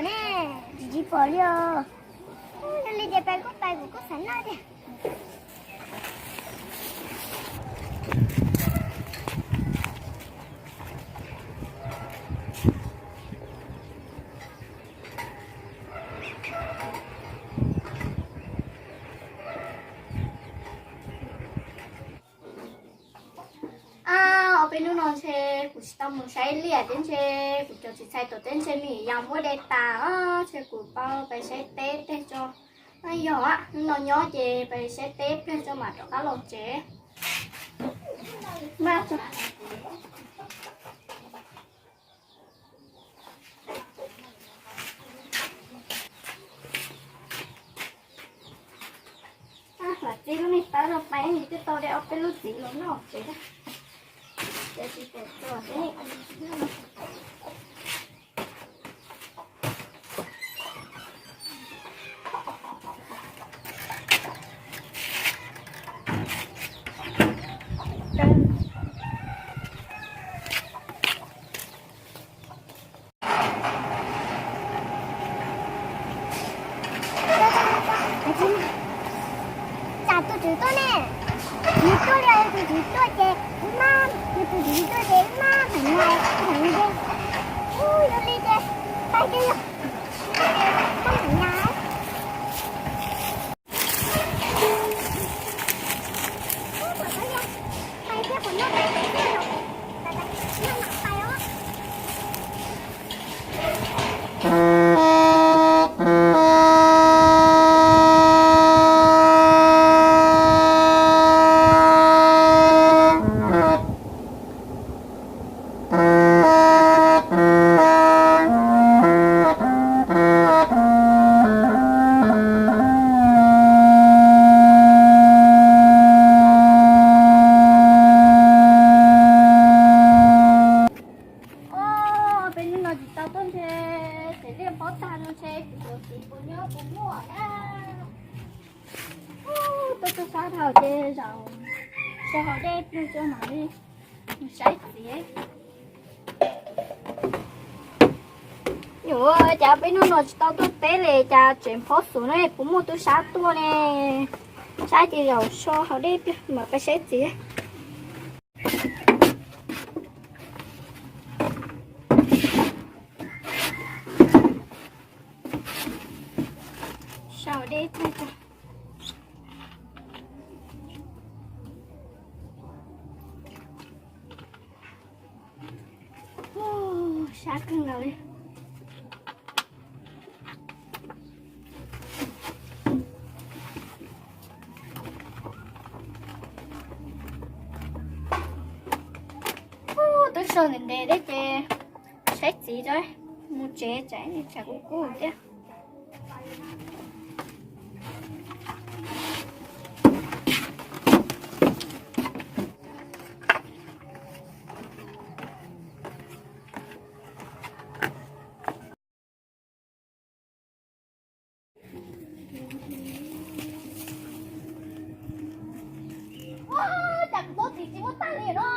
Tsis tsis pom li os. Yog li ces pais kuj pais, kuv kuj xav noj tiag. Ob peb hnub no ntshe kuv tsis tau mus saib liaj thiab, ntshe kuv cov txiv txhais tom teb ntshe me nyuam yaus muab de tas os, ntshe kuv paub pais saib teb pliag tso. Yog hnub no nyob ces pais saib teb pliag tso mam rov qab los tsev. Lam txib lub me tawb no pais, twb tau de ob peb lub txiv los noj tsev. Tsam tus tswv tuaj ne, nws tuaj li, tus tswv tuaj ces wb maj, nws tus tswv tuaj ces wb maj heev, heev li ces, yog li ces pais kiag yog, maj heev na. Peb hnub no tsis tau tuaj ntshe, ces liaj npaub tag no ntshe kuv cov txiv puas nyob puas muaj na. Tuaj tub sab dhau ces zaum so haus dej pliag tso mam li mus saib txiv. Nyuam cas peb hnub no tsis tau tuaj teb li cas tseem phob xus ne, puas muaj tub sab tuaj ne. Saib ces zaum so haus dej pliag mam pais saib txiv. Sau dej tag. Sab kawg nkaus li. Twb so ntev ntev thiab ces saib txiv tso, mus tsev tsam tsam kuv kub thiab. Cas kuv txob txiv tsis muaj tag li no,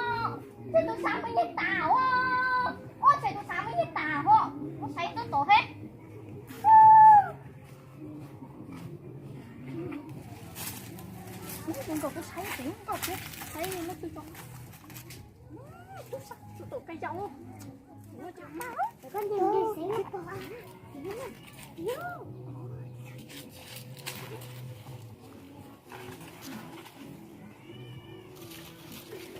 ntshe tus xav me nyuag tas os, ntshe tus xav me nyuag tas os, kuv saib txob txob thiab. Kuv nkaus kuv saib, kuv nkaus kuv saib, muab tub tso. Tub sab, tub tom kab yaum.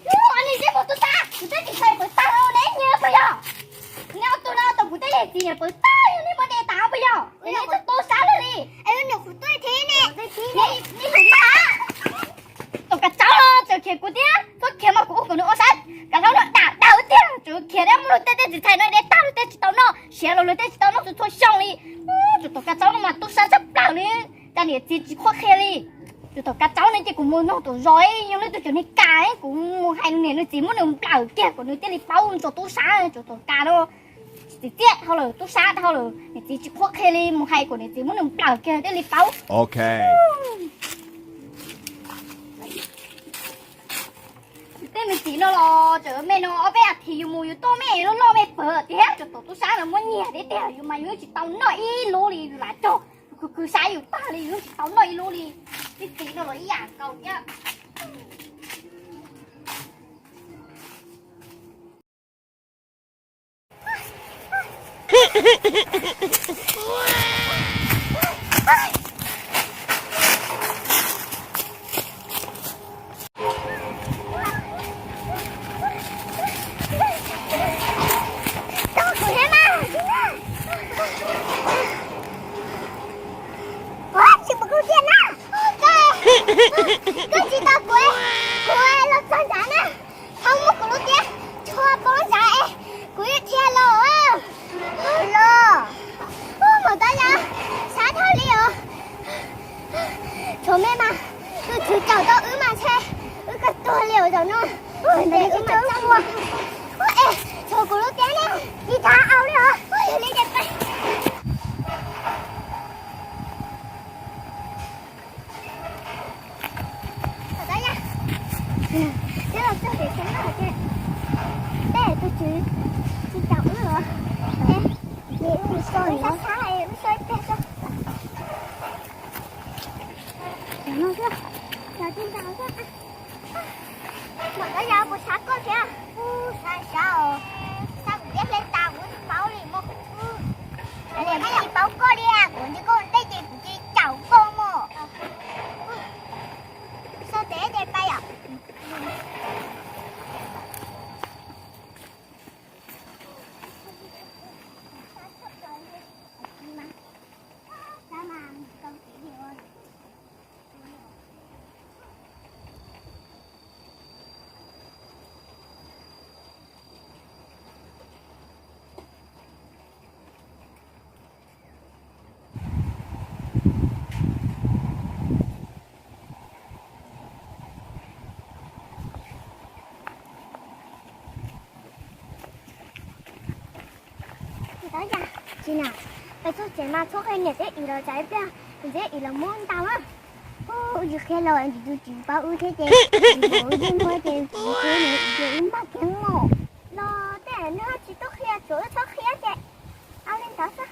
Ub, neb zeb mus tub sab, kuv twb tsis txhais pawv tag los neb nyias puas yog? Neb ob tug no tau kuv tej yam txiv nyias pawv tag yog neb muab de tas puas yog? Es neb txhob tub sab lawm li. Es neb tus mas tom kav tsaub no tseem khiav kuv thiab, txhob khiav mas kuv ua kom nws ua sab. Kav tsaub no dam dam tiag, tseem khiav thiab muab luag tej tej txiv txhais no de tag luag tej tsis tau noj, siav los luag tej tsis tau noj txhua txhua xyoo li. Tus tom kav tsaub no mas tub sab tshaj plaws li, cas niam txiv tsis qhuab qhia li. Tus tom kav tsaub no ces kuv mus nug tom zos, yog leej twg cov niag kam, kuv mus hais nws niam nws txiv muab nws nplawm kiag kom nws thiaj li paub ntsoov tub sab, tus tom kav no. Txiv txiaj dhau lawm, tub sab dhau lawm, niam txiv tsis qhuab qhia li, mus hais kom niam txiv muab nws nplawm kiag thiaj li paub. Tej me txiv no los tseem me no, ob peb as thiv yus mus yus tuaj me loj loj me pawg tiag, tseem tom tub sab no muab nyiag tiag tiag, yus mas yus tsis tau noj ib lub li, yus lam cog, yus khwv khwv saib yus tag li, yus tsis tau noj ib lub li. Tej txiv no los ib yam nkaus thiab. Tsis mus kuv tiag na, koj, koj tsis tau kuv, kuv los txog nrad na, thaum muab kuv lub tiab tshua poob nrad es kuv yuav dhia los. Los, ub, maum Tab Yaj, sab dhau li os. Tshuav me mas, tus tswv caum tau wb mas ntshe wb kawg tuag li os zaum no. Ub, es, tshuav kuv lub tiab ne, tsis tau au li os. Ub, yog li ces peb Tab Yaj, twb los txog pem tsev lawm ces tej tus tswv tsis caum wb los. Wb sab sab, wb sab ib pliag xwb. Cov no xwb, cov tsis ntaus xwb. Maum Tab Yaj, puas sab koj thiab? Ub, sab sab os. Sab kuv tiab hle tas kuv tsis paub li mog. Kuv tsis paub koj li, kuv ntsia koj ua ntej ces kuv cia li caum koj mog. Sab tes ces pais yom. Tsis na, peb txog tsev mas txhob qhia niam thiab txiv los tsam ib pliag niam thiab txiv los muab ntaus na. Ub, tsis qhia los ntsis tus tsis paub wb thiab ces, ub, yeej muab ces kuv thiab niam ces wb npaj kiag los. Los tej no tsis tau qhia, tsuav wb txhob qhia ces, au li ntawd xwb.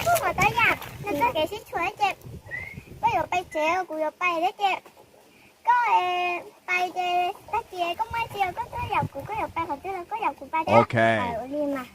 Ub, maum Tab Yaj, nws txoj kev sib tshuam ces koj yuav pais tsev, kuv yuav pais thiab ces koj pais ces tag kis koj muaj tsi koj tuaj yaum kuv, koj yuav pais qhov twg los koj yaum kuv pais thiab. Ua li mas.